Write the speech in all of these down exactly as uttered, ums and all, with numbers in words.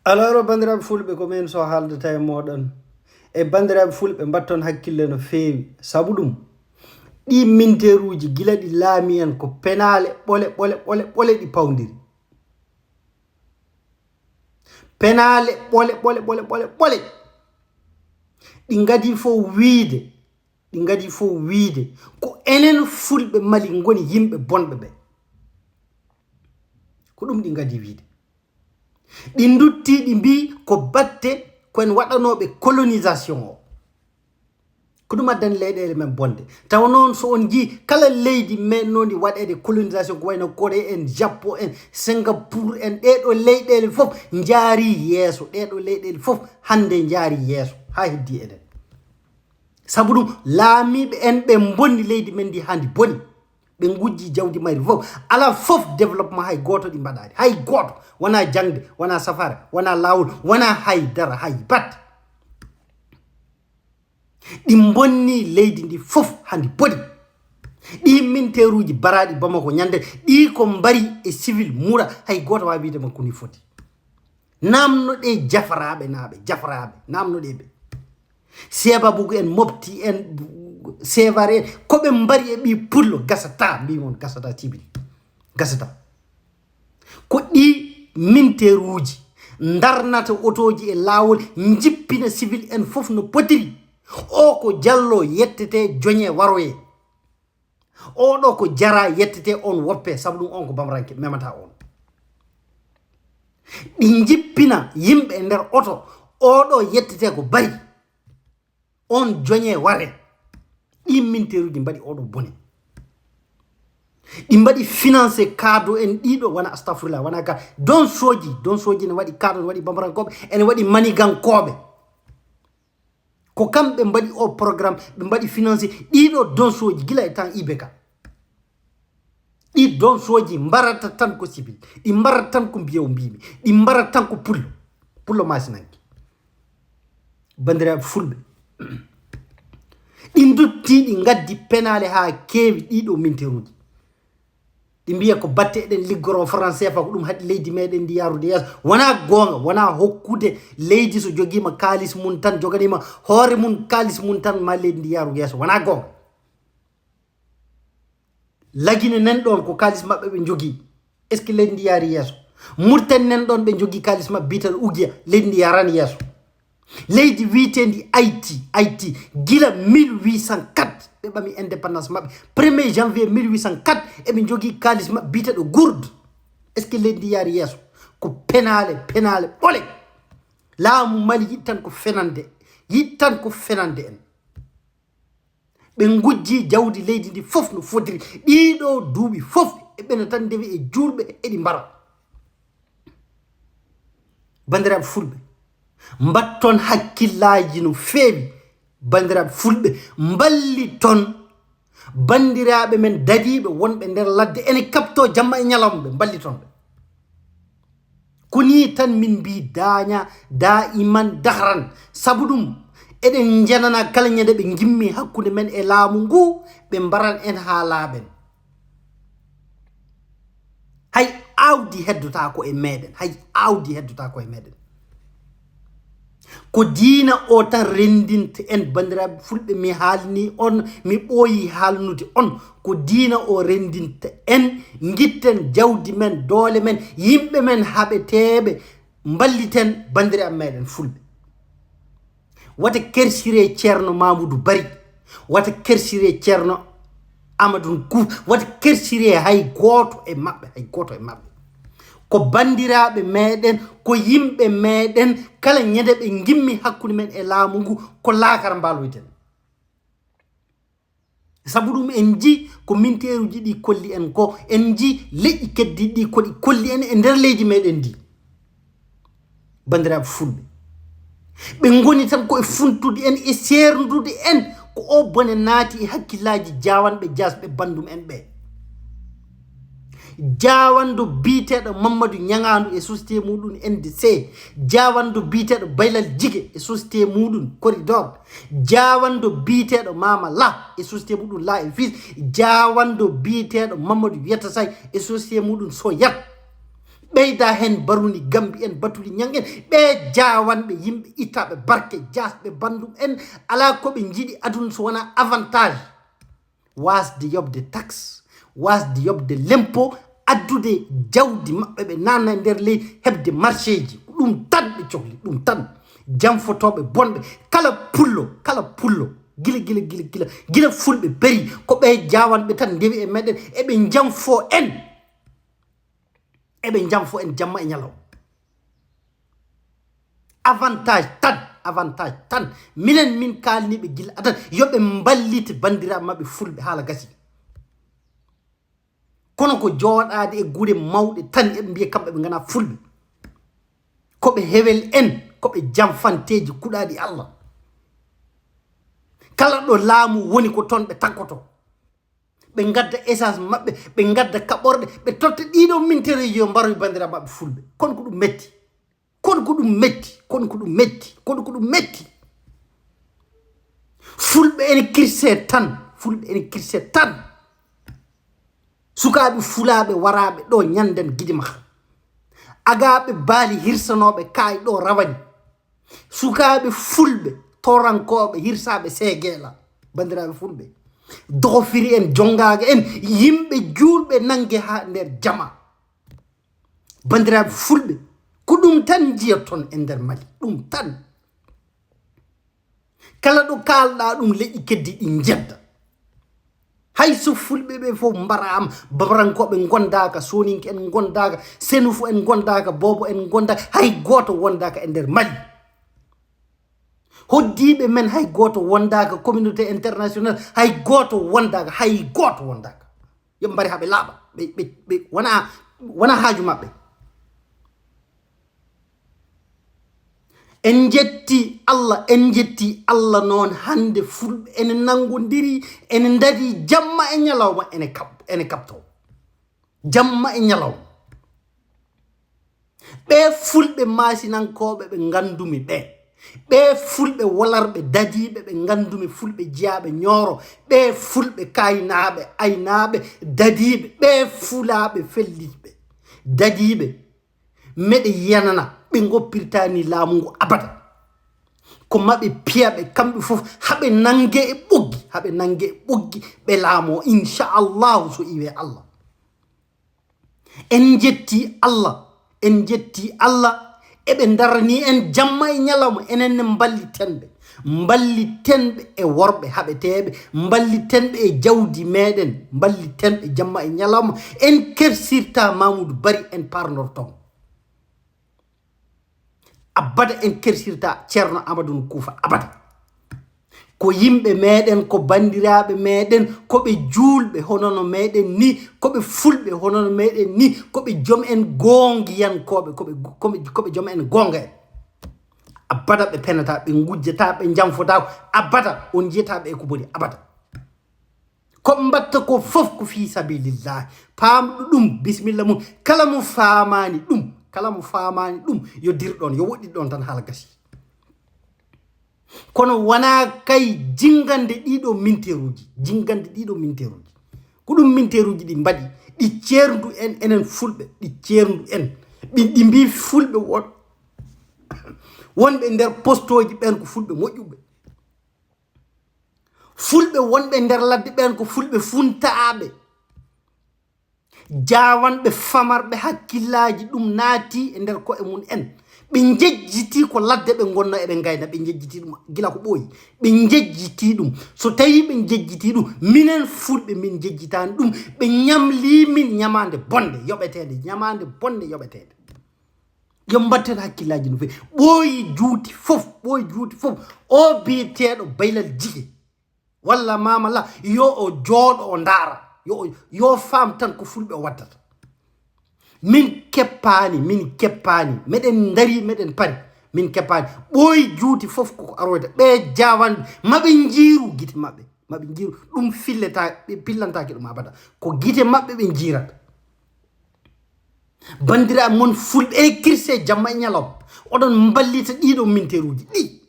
Alors, banndiraaɓe fulɓe, ko min so haaldata e mooɗon. E banndiraaɓe fulɓe, mbatton hakkille no feewi. Sabu ɗum, ɗi minteeruuji, gila ɗi laami en, ko penaale ɓole, ɓole, ɓole, ɓole ɗi pawndiri. Penaale ɓole, ɓole, ɓole, ɓole, ɓole. Ɗi ngadi fof wiide, ɗi ngadi fof wiide, ko enen fulɓe Mali ngoni yimɓe bonɓe ɓe. Ko ɗum ɗi ngadi wiide. Ɗi nduttii, ɗi mbii ko batte ko en waɗanooɓe colonisation o. Ko ɗum addani leyɗeele men bonde. Tawa noon, so on njii kala leydi meeɗnoondi waɗeede colonisation, ko wayno Corée en, Japon en, Singapour en, ɗee ɗoo leyɗeele fof njaarii yeeso, ɗee ɗoo leyɗeele fof hannde njaarii yeeso, haa heddii enen. Sabu ɗum, laamiiɓe en ɓe mbonni leydi men ndi haa ndi boni. Ɓe ngujji jawdi mayri fof. Alaa fof développement hay gooto ɗi mbaɗaani. Hay gooto. Wonaa jaŋde, wonaa safaara, wonaa laawol, wonaa hay dara, hay batte. Ɗi mbonni leydi ndi fof haa ndi boni. Ɗi minteeruuji baraaɗi Bamako ñande, ɗi ko mbari e civil mura, hay gooto waawaa wiide ma ko ni foti. Naamnoɗee jafaraaɓe naaɓe, jafaraaɓe, naamnoɗee ɓe. Seebabugu en, Mopti en, Seebar en, ko ɓe mbari e ɓii pullo, gasata, mbii mon, gasata civil. Gasata. Ko ɗi minteeruuji ndarnata otooji e laawol, njippina civil en fof no potiri. O ko jallo yettetee, joñee waroyee. Oɗo ko jara yettetee, on woppee, sabu ɗum on ko bamranke, memata on. Ɗi njippina yimɓe e nder oto, oɗo yettetee ko bari. On joñee waree. Ɗi minteeruuji mbaɗi oɗo bone. Ɗi mbaɗi financé kaado en ɗiɗo, wona astafurlah, wona ka, don soji, don soji ne waɗi kaado, ne waɗi bamrankooɓe, ene waɗi manigankooɓe. Ko kamɓe mbaɗi o programme, ɓe mbaɗi financé ɗiɗo don soji gila e temps I B K. Ɗi don soji mbarata tan ko sibil, ɗi mbarata tan ko mbiyew mbimi, ɗi mbarata tan ko pullo, pullo masinanke. Banndiraaɓe fulɓe, ɗi ndutti, ɗi ngaddi penaale haa keewi ɗiɗo minteruuji. Ɗi mbiya ko batte eɗen liggoro Français fa, ko ɗum haɗi leydi meɗen ndi yarude yeeso. Wona goonga, wona hokkude leydi so jogiima kaalis mum tan, joganiima hoore mum kaalis mum tan, ma leydi ndi yaru yeeso. Wona goonga. Lagine nen ɗon ko kaalis maɓɓe ɓe njogii. Est-ce que leydi ndi yaari yeeso? Murtani nen ɗon ɓe njogii kaalis maɓɓe biyeteeɗo Ugiya, leydi ndi yarani yeeso. Leydi wiyeteendi Haïti, Haïti, gila mille huit cent quatre ɓe ɓami indépendance maɓɓe. Premier janvier mille huit cent quatre eɓe njogii kaalis maɓɓe biyeteeɗo gourde. Est-ce que leydi ndi yaari yeeso? Ko penaale, penaale ɓole. Laamu Mali yiɗi tan ko fenande, yiɗi tan ko fenande en. Ɓe ngujji jawdi leydi ndi fof no fotiri. Ɗiɗo duuɓi fof eɓena tan ndewi e juulɓe eɗi mbara. Banndiraaɓe fulɓe, mbatton hakkillaaji no feewi. Banndiraaɓe fulɓe, mballiton banndiraaɓe men dadiiɓe wonɓe nder ladde, ene kaɓtoo jamma e ñalawma, ɓe mballiton ɓe. Ko nii tan min mbii daaña, daa'iman, dahran. Sabu ɗum, eɗen njanana kala ñande ɓe ngimmi hakkunde men e laamu ngu, ɓe mbaran en haa laaɓen. Hay aawdi heddotaako e meɗen, hay aawdi heddotaako e meɗen. Ko diina o tan renndinta en, banndiraaɓe fulɓe, mi haalni on, mi ɓooyi haalnude on. Ko diina o renndinta en, ngitten jawdi men, doole men, yimɓe men haɓeteeɓe, mballiten banndiraaɓe meɗen fulɓe. Wata kersire Ceerno Mamudu Bari, wata kersire Ceerno Amadou Kuf, wata kersire hay gooto e maɓɓe, hay gooto e maɓɓe. Ko banndiraaɓe meɗen, ko yimɓe meɗen, kala ñande ɓe ngimmi hakkunde men e laamu ngu, ko laakara mbaaloyten. Sabu ɗum en njii ko minteeruuji ɗi kolli en ko, en njii leƴƴi keddiiɗi ɗi ko ɗi kolli en e nder leydi meɗen ndi. Banndiraaɓe fulɓe, ɓe ngoni tan ko e funtude en, e seerndude en, ko o bone naati e hakkillaaji jaawanɓe jaasɓe banndum en ɓe. Jaawanndo biyeteeɗo Mamadou Ñaŋaandu e société muɗum N D C, jaawanndo biyeteeɗo Baylal Jige e société muɗum Corridor, jaawanndo biyeteeɗo Mama La e société muɗum La et Fils, jaawanndo biyeteeɗo Mamadou Yetasay e société muɗum Soyat. Ɓeyda heen Baruni Gambi en, Batuli Ñaŋ en, ɓe jaawanɓe yimɓe ittaaɓe barke, jaasɓe banndum en, alaa ko ɓe njiɗi aduna so wonaa avantage. Waasde yoɓde taxe, waasde yoɓde lempo, addude jawdi maɓɓe, ɓe naatna e nder leydi, heɓde marché ji. Ko ɗum tan ɓe cohli, ɗum tan. Janfotooɓe bonɓe, kala pullo, kala pullo, gila, gila, gila, gila, gila fulɓe beri, ko ɓe jaawanɓe tan ndewi e meɗen, eɓe janfoo en. Eɓe janfoo en jamma e ñalawma. Avantage tan, avantage tan. Minen, min kaalniiɓe gila adan, yo ɓe mballite banndiraaɓe maɓɓe fulɓe, haala gasi. Kono ko jooɗaade e gure mawɗe tan, eɓe mbiya kamɓe ɓe nganaa fulɓe. Ko ɓe hewel en, ko ɓe janfanteeji kuɗaaɗi Allah. Kala ɗo laamu woni, ko toon ɓe takkotoo. Ɓe ngadda essence maɓɓe, ɓe ngadda kaɓorɗe, ɓe totta ɗiɗo mintereeji, yo mbaroy banndiraaɓe maɓɓe fulɓe. Kono ko ɗum metti. Kono ko ɗum metti. Kono ko ɗum metti. Kono ko ɗum metti. Fulɓe ene kirse tan. Fulɓe ene kirse tan. Sukaaɓe fulaaɓe waraaɓe ɗo ñanden gidi maha. Agaaɓe baali hirsanooɓe kaay ɗo rawani. Sukaaɓe fulɓe, torankooɓe, hirsaaɓe seegeela, banndiraaɓe fulɓe. Dohofiri en, jonngaaka en, yimɓe juulɓe nannge haa nder jama. Banndiraaɓe fulɓe, ko ɗum tan njiyatton e nder Mali, ɗum tan. Kala ɗo kaalɗaa ɗum, leƴƴi keddi ɗi njedda. Hay so fulɓe ɓe fof mbaraama, Bambarankooɓe ngondaaka, Sooninke en ngondaaka, Senufu en ngondaaka, Boobo en ngondaaka, hay gooto wondaaka e nder Mali. Hoddiiɓe men hay gooto wondaaka, communauté internationale hay gooto wondaaka, hay gooto wondaaka. Yo ɓe mbare haa ɓe laaɓa, ɓe, ɓe, ɓe, wona, wona haaju maɓɓe. En njetti Allah, en njetti Allah noon, hannde fulɓe ene nanngondiri, ene ndari jamma e ñalawma, ene kab-, ene kabtoo. Jamma e ñalawma. Ɓee fulɓe maasinankooɓe ɓe nganndumi ɓee, ɓee fulɓe wolarɓe dadiiɓe ɓe nganndumi, fulɓe jiyaaɓe Ñooro, ɓee fulɓe kaaynaaɓe, aynaaɓe, dadiiɓe, ɓee fulaaɓe fellitɓe, dadiiɓe, meɗe yiyanana ɓe ngoppirtaani laamu ngu abada. Ko maɓe piya ɓe kamɓe fof, haɓe nannge e ɓoggi, haɓe nannge e ɓoggi, ɓe laamoo, inchallahu, so iwee Allah. En njetti Allah, en njetti Allah, eɓe ndaranii en jamma e ñalawma, enen ne mballiten ɓe. Mballiten ɓe e worɓe haɓeteeɓe, mballiten ɓe e jawdi meɗen, mballiten ɓe jamma e ñalawma. En kersirta Mamoudou Barry, en parnorto mo. Abada en kersirta Ceerno Amadou Kuufa, abada. Ko yimɓe meɗen, ko banndiraaɓe meɗen, ko ɓe juulɓe hono no meɗen ni, ko ɓe fulɓe hono no meɗen ni, ko ɓe joom en goongiyankooɓe, ko ɓe, ko ɓe, ko ɓe joom en goonga en. Abada ɓe penataa, ɓe ngujjataa, ɓe njanfotaako, abada on njiyataa ɓe e ko boni, abada. Ko ɓe mbatta ko fof ko fii sabilillahi. Paamɗo ɗum, bisimilla mum. Kala mo faamaani ɗum, kala mo faamaani ɗum, yo dir ɗoon, yo woɗɗit ɗoon tan, haala gasi. Kono wonaa kay jinngande ɗiɗo minteeruuji, jinngande ɗiɗo minteeruuji. Ko ɗum minteeruuji ɗi mbaɗi, ɗi ceerndu en, enen fulɓe, ɗi ceerndu en. Ɗi, ɗi mbii fulɓe won-, wonɓe nder postooji ɓeen ko fulɓe moƴƴuɓe. Fulɓe wonɓe nder ladde ɓeen ko fulɓe funtaaɓe. Jaawanɓe, famarɓe hakkillaaji ɗum naati e nder ko'e mum en. Ɓe njejjitii ko ladde ɓe ngonnoo eɓe ngayna, ɓe njejjitii ɗum gila ko ɓooyi. Ɓe njejjitii ɗum. So tawii ɓe njejjitii ɗum, minen fulɓe min njejjitaani ɗum. Ɓe ñamlii min ñamaande bonnde yoɓeteende, ñamaande bonnde yoɓeteende. Yo mbatten hakkillaaji no feewi. Ɓooyi juuti fof, ɓooyi juuti fof. O biyeteeɗo Baylal Jige. Walla Maama La, yo o jooɗo, o ndaara. Yo o, yo o faam tan ko fulɓe o waddata. Min keppaani, min keppaani. Meɗen ndarii, meɗen pari. Min keppaani. Ɓooyi juuti fof koko aroyta. Ɓe jaawanɓe, maɓe njiiru gite maɓɓe. Maɓe njiiru. Ɗum filleta, ɓe pillantaake ɗum abada. Ko gite maɓɓe ɓe njiirata. Banndiraaɓe mon fulɓe, ene kirse jamma e ñalawma. Oɗon mballita ɗiɗo minteeruuji ɗi.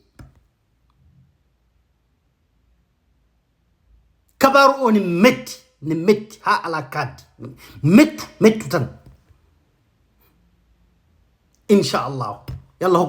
Kabaaru o ne metti, ne metti haa alaa kaaddi. Mettu, mettu tan. Inchallahu. Yalla